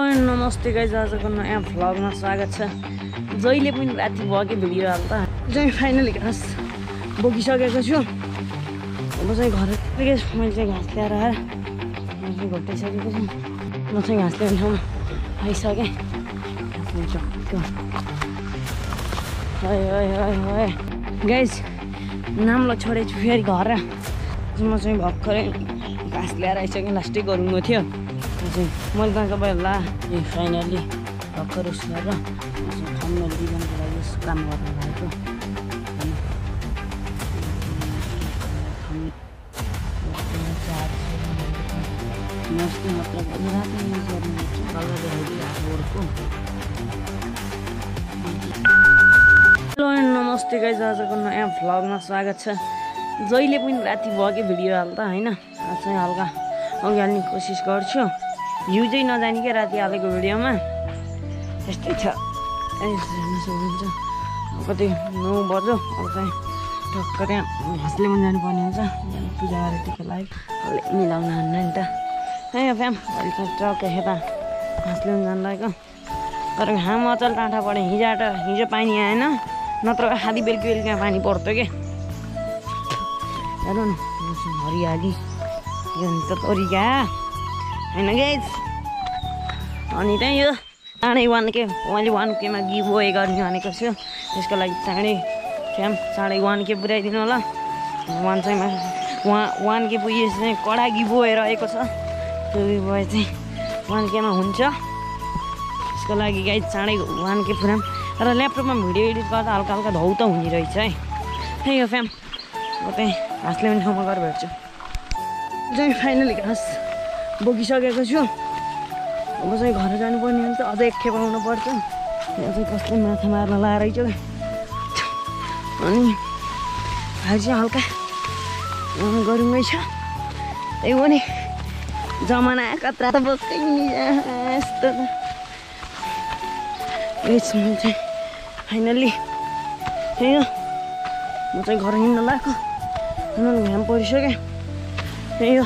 नमस्ते गाइज, आजको नयाँ भ्लगमा स्वागत छ। जहिले पनि राति भएकै भिडियो हाल्दा चाहिँ फाइनली घाँस बोकिसकेको छु। अब चाहिँ घर मैले चाहिँ घाँस ल्याएर आएर चाहिँ घोटिसकेको छु। म चाहिँ घाँस ल्याउने ठाउँमा आइसकेँ। गाइज नाम्लो छोडेछु फेरि घर। म चाहिँ भर्खरै घाँस ल्याएर आइसकेँ। लास्टै गरुङ्गो थियो मैले त तपाईँहरूलाई फाइनली भर्खर उस गरेर खम्ने डिजाइनको लागि काम गर्नु भएको मात्र राति युज गर्नुहुन्छ। कलर देखाइदिएको हेलो नमस्ते गाइज, आजको नयाँ भ्लगमा स्वागत छ। जहिले पनि राति भएकै भिडियो हाल्दा होइन, आज चाहिँ हल्का अघि हाल्ने कोसिस गर्छु। भ्युजै नजाने क्या राति हालेको भिडियोमा यस्तै छ। हेर्न सक्नुहुन्छ कति 9 बज्यो। अब चाहिँ टक्क त्यहाँ घाँस ल्याउनु जानुपर्ने हुन्छ। पूजा गरेदेखि लाइभ अलि मिलाउन हान्न नि त है फ्याम। अहिले चाहिँ ट्रक यता घाँस ल्याउनु जानु लागेको। तर घाम अचल टाँठा पऱ्यो। हिजो पानी आएन, नत्र खाली बेलुका पानी पर्थ्यो क्या। हेर्नु न हरियाली अन्त तरिका होइन गाइज। अनि त्यही यो चाँडै 1K मैले 1Kमा गिभ अवे गर्ने भनेको छु। त्यसको लागि चाँडै 1K पुऱ्याइदिनु होला। 1K पुगेपछि चाहिँ कडा गिभ अवे रहेको छ। त्यो गिभ अवे चाहिँ 1Kमा हुन्छ। त्यसको लागि गाइज चाँडै 1K पुऱ्याम। र ल्यापटपमा भिडियो एडिट गर्दा हल्का हल्का धौ त हुने रहेछ है यो फ्याम। म त्यहीँ घाँस ल्याउने ठाउँमा गएर भेट्छु। चाहिँ फाइनली घाँस बोकिसकेको छु। अब चाहिँ घर जानुपर्ने हुन्छ। अझै एक खेप आउनु पर्छ। यहाँ चाहिँ कसले माछा मार्न लाएर छ। अनि भाइ चाहिँ हल्का गरुङ्गै छ। त्यही पनि जमाना कत्रा त बोक्कै नि यस्तो त। म चाहिँ फाइनल्ली त्यही हो। म चाहिँ घर हिँड्न लाग्यो। घाम परिसक्यो। त्यही हो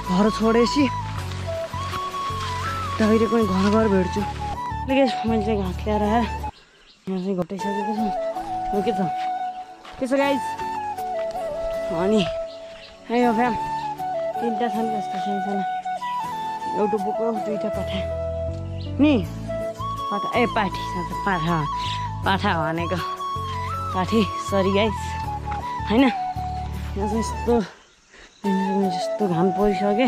घर छोडेपछि डाइरेक्ट पनि घर भेट्छु। मैले चाहिँ घाँस ल्याएर आएर यहाँ चाहिँ घोटिसकेको छु। के छ गाइज। अनि है हो फ्याम 3टा छन् जस्तो सानो। एउटा बोको 2टा पाठा नि पाठी पाठा भनेको पाठी सरी गाइज होइन। यहाँ चाहिँ यस्तो घाम परिसक्यो।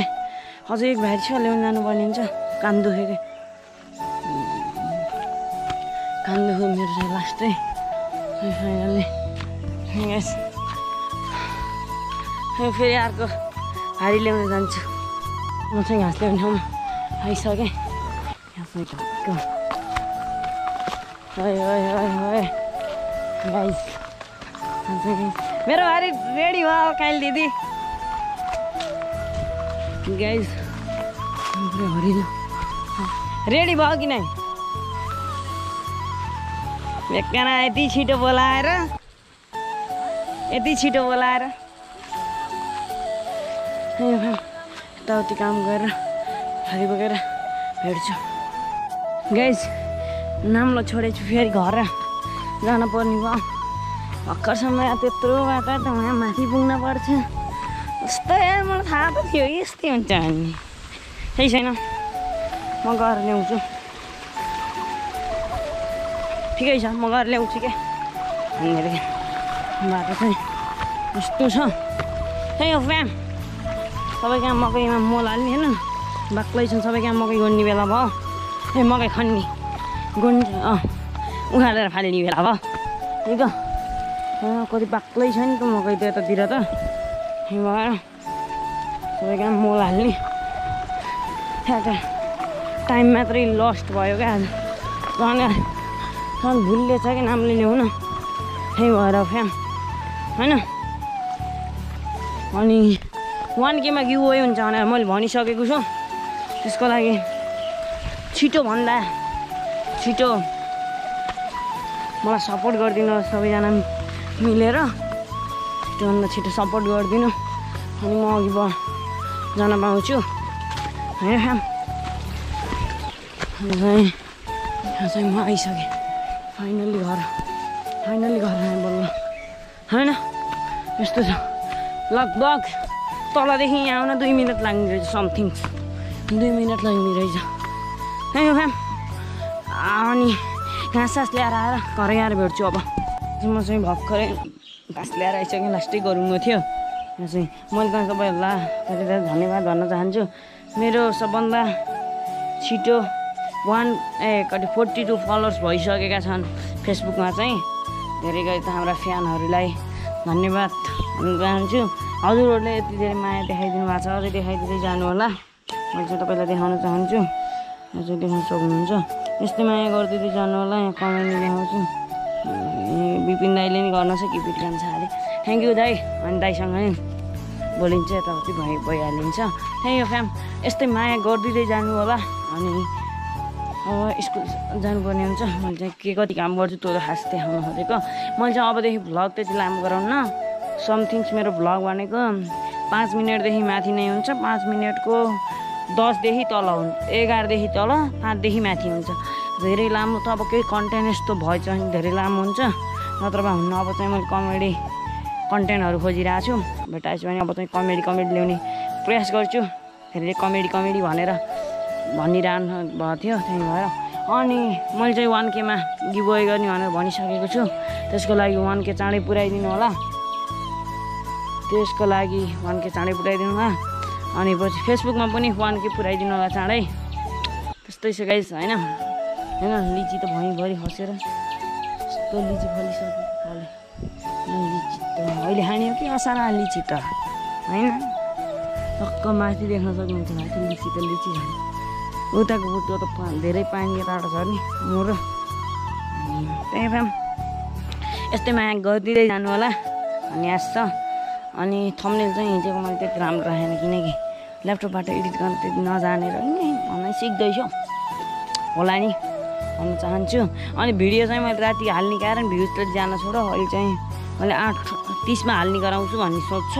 अझै एक भाइ छ ल्याउनु जानुपर्ने हुन्छ। कान दुख्यो मेरो चाहिँ लास्टै फाइनल्ली फेरि अर्को भारी ल्याउनु जान्छु। म चाहिँ घाँस ल्याउने ठाउँमा आइसकेँ। यहाँ चाहिँ गाइस मेरो भारी रेडी भयो काइल दिदी। गाइस हरिलो रेडी भयो कि नै? बेकाना यति छिटो बोलाएर यताउति काम गरेर भारी बोकेर भेट्छु। गाइस नाम्लो छोडेछु फेरि घर जान पर्ने भयो। भर्खरसम्म त्यत्रो बाटो त वहाँ माथि पुग्न पर्छ। यस्तै मलाई थाहा त थियो यस्तै हुन्छ भन्ने। केही छैन, म गएर ल्याउँछु। ठिकै छ, म गएर ल्याउँछु क्या। मेरो बाटो चाहिँ यस्तो छ। त्यही हो फ्याम। सबै कहाँ मकैमा मल हाल्ने होइन, बाक्लै छ। सबै कहाँ मकै गोड्ने बेला भयो। मकै खन्ने उखालेर फाल्ने बेला भयो। त्यही त कति बाक्लै छ नि त मकै त यतातिर त। भएर सबै कहाँ मल हाल्ने। टाइम मात्रै लस्ट भयो क्या। झन् भुलले छ कि नामले ल्याउन। त्यही भएर फ्याम होइन। अनि 1Kमा गिभ अवे हुन्छ भनेर मैले भनिसकेको छु। त्यसको लागि छिटोभन्दा छिटो मलाई सपोर्ट गरिदिनु सबैजना मिलेर। छिटोभन्दा छिटो सपोर्ट गरिदिनु। अनि म अघि जान पाउँछु होइन फ्याम। यहाँ चाहिँ म आइसकेँ फाइनल्ली घर आएँ बल्ल होइन यस्तो छ लगभग तलदेखि यहाँ आउन 2 मिनट लाग्ने रहेछ समथिङ 2 मिनट लाग्ने रहेछ है फ्याम अनि घाँस सास ल्याएर आएर घरै आएर भेट्छु अब म चाहिँ भर्खरै घाँस ल्याएर आइसकेँ लास्टै गरुङ्गो थियो यहाँ चाहिँ मैले त तपाईँहरूलाई धेरै धन्यवाद भन्न चाहन्छु मेरो सबभन्दा छिटो 42 फलोवर्स भइसकेका छन् फेसबुकमा चाहिँ धेरै गरी त हाम्रा फ्यानहरूलाई धन्यवाद भन्न चाहन्छु हजुरहरूले यति धेरै माया देखाइदिनु भएको छ अझै देखाइदिँदै जानु होला मैले चाहिँ तपाईँलाई देखाउन चाहन्छु यहाँ चाहिँ देखाउन सक्नुहुन्छ यस्तै माया गरिदिँदै जानु होला यहाँ कमेन्ट देखाउँछु विपिन दाईले नि गर्न छ कि पिटकान छ अरे थ्याङ्क यू दाई अनि दाईसँग नि बोलिन्छ यताउति भइहालिन्छ थ्याङ्क यू फ्याम यस्तै माया गरिदिँदै जानु होला अनि अब स्कुल जानुपर्ने हुन्छ मैले चाहिँ के कति काम गर्छु त्यो खास देखाउन खोजेको मैले चाहिँ अबदेखि भ्लग त्यति लामो गराउन समथिङ्स मेरो भ्लग भनेको 5 मिनटदेखि माथि नै हुन्छ 5 मिनटको 10देखि तल हुन्छ 11देखि तल 5देखि माथि हुन्छ धेरै लामो त अब केही कन्टेन्ट यस्तो भएछ भने धेरै लामो हुन्छ नत्र भए हुन्न अब चाहिँ मैले कमेडी कन्टेन्टहरू खोजिरहेको छु भेटाएछु भने अब चाहिँ कमेडी ल्याउने प्रयास गर्छु धेरै कमेडी भनेर भनिरहनु भएको थियो त्यही भएर अनि मैले चाहिँ 1K मा गिभअवे गर्ने भनेर भनिसकेको छु त्यसको लागि 1K चाँडै पुऱ्याइदिनु होला त्यसको लागि 1K चाँडै पुऱ्याइदिनु होला अनि पछि फेसबुकमा पनि 1K पुऱ्याइदिनु होला चाँडै त्यस्तै छ गाइस होइन लिची त भइभरि खसेर यस्तो लिची फलिसक्यो खाले लिची त अहिले खाने हो कि असार लिची त होइन टक्क माथि देख्न सक्नुहुन्छ माथि लिची खाने उताको बुटो त धेरै पानी टाढो छ नि मोर त्यही फ्याम यस्तै माया गरिदिँदै जानु होला अनि आश छ अनि थम्बनेल चाहिँ हिजोको मैले त्यति राम्रो राखेन किनकि ल्यापटपबाट एडिट गर्न त्यति नजानेर नि भन्न सिक्दैछु होला नि भन्न चाहन्छु अनि भिडियो चाहिँ मैले राति हाल्ने कारण भ्युज त जान छोड अहिले चाहिँ मैले 8:30 मा हाल्ने गराउँछु भन्ने सोच छ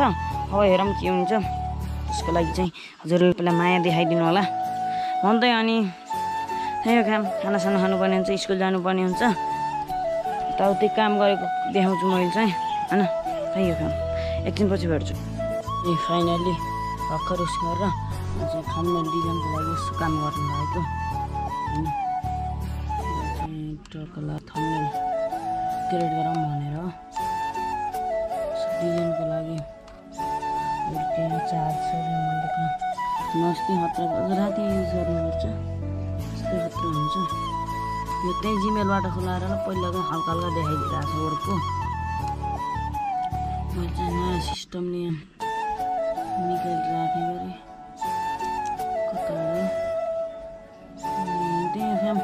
अब हेरौँ के हुन्छ त्यसको लागि चाहिँ हजुरले पहिला माया देखाइदिनु होला भन्दै अनि त्यही खानासाना खानुपर्ने हुन्छ स्कुल जानुपर्ने हुन्छ यताउति काम गरेको देखाउँछु मैले चाहिँ होइन त्यही हो एकछिनपछि भेट्छु ए फाइनल्ली भर्खर उस गरेर चाहिँ थम्बनेल डिजाइनको लागि यसो काम गर्नु भएको होइन टक्कला थम्बनेल क्रिएट गरौँ भनेर डिजाइनको लागि त्यहाँ चार्ज मस्ती खतरा राति युज गर्नुपर्छ त्यस्तै खतरा हुन्छ यो त्यही जिमेलबाट खोलाएर पहिला चाहिँ हल्का देखाइदिइरहेको छ वर्कको मैले चाहिँ नयाँ सिस्टमले निकालेर राखेँ गरे कता त्यही फ्याम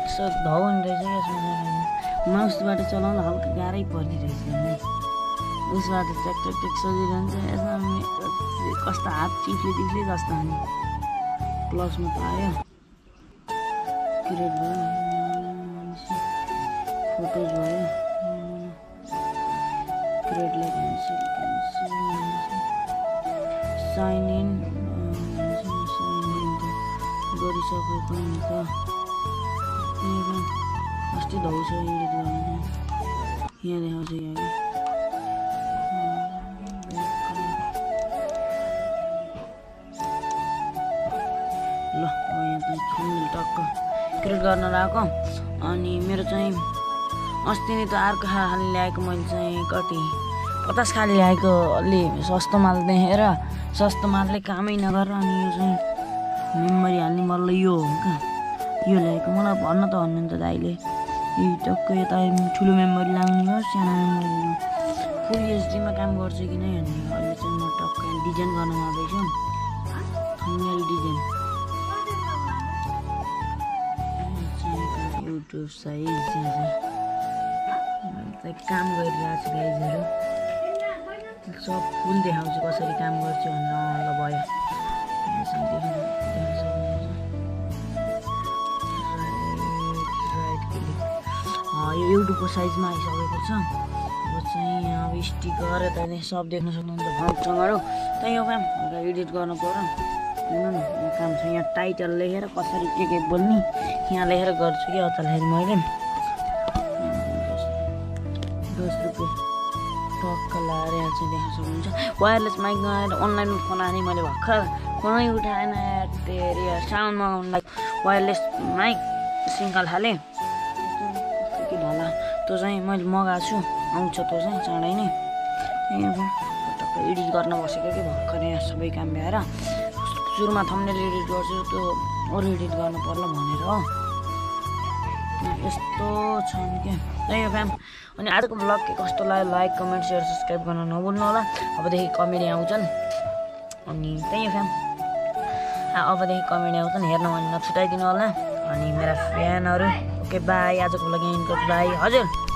यसो धौनी रहेछ यसमा माउसबाट चलाउँदा हल्का गाह्रै परिरहेछ नि उसबाट ट्याक सजिरहन्छ यसमा कस्तो हात चिफ्ले जस्तो नि प्लसमा त आयो क्रिएट भयो फोटोज भयो क्रिएट साइन इन गरिसकेको नि त अस्ति धौछ एडिट गर्न यहाँ देखाउँछ यहाँ ल यहाँ चाहिँ थम्बनेल टक्क क्रिएट गर्न लगाएको अनि मेरो चाहिँ अस्ति नै त अर्को खाले ल्याएको मैले चाहिँ कति 50 खाले ल्याएको अलि सस्तो माल देखेर सस्तो मालले कामै नगरेर अनि यो चाहिँ मेमोरी हाल्ने मल्ल यो हो क्या यो ल्याएको मलाई भन्न त भन्नुहुन्छ दाइले यो टक्क यता ठुलो मेमोरी लाउने हो सानो मेमोरी फुल एचडीमा काम गर्छु कि नै भन्ने अहिले चाहिँ म टक्क डिजाइन गर्न जाँदैछु थम्बनेल डिजाइन युट्युब साइज काम गरिरहेको छु गाइजहरू सब फुल देखाउँछु कसरी काम गर्छु भनेर ल भयो यो युट्युबको साइजमा आइसकेको छ अब चाहिँ अब स्टिकर यता सब देख्न सक्नुहुन्छ फन्टहरू त्यही हो म्याम एडिट गर्नु पर्यो हेर्नु न यहाँ काम छ यहाँ टाइटल लेखेर कसरी के बोल्ने यहाँ लेखेर गर्छु कि अचाल्दाखेरि मैले 10 रुपियाँ टक्क लाएर यहाँ चाहिँ देख्न सक्नुहुन्छ वायरलेस माइक नआएर अनलाइनमा फोन हाने मैले भर्खर फोनै उठाएन तेरि साउन्ड मगाउनुलाई वायरलेस माइक सिङ्गल हालेँ के भला त्यो चाहिँ मैले मगाएको छु आउँछ त्यो चाहिँ चाँडै नै टक्क एडिट गर्न बसेको कि भर्खर यहाँ सबै काम भ्याएर सुरुमा थम्बनेल एडिट गर्छु त्यो अरू एडिट गर्नु पर्ला भनेर हो यस्तो छन् क्या त्यही हो फ्याम अनि आजको ब्लग के कस्तो लाग्यो लाइक कमेन्ट सेयर सब्सक्राइब गर्न नभुल्नु होला अबदेखि कमेडी आउँछन् अनि त्यही हो फ्याम अबदेखि कमेडी आउँछन् हेर्न भने नछुटाइदिनु होला अनि मेरा फ्यानहरू ओके बाई आजको ब्लग यहीँ बाई हजुर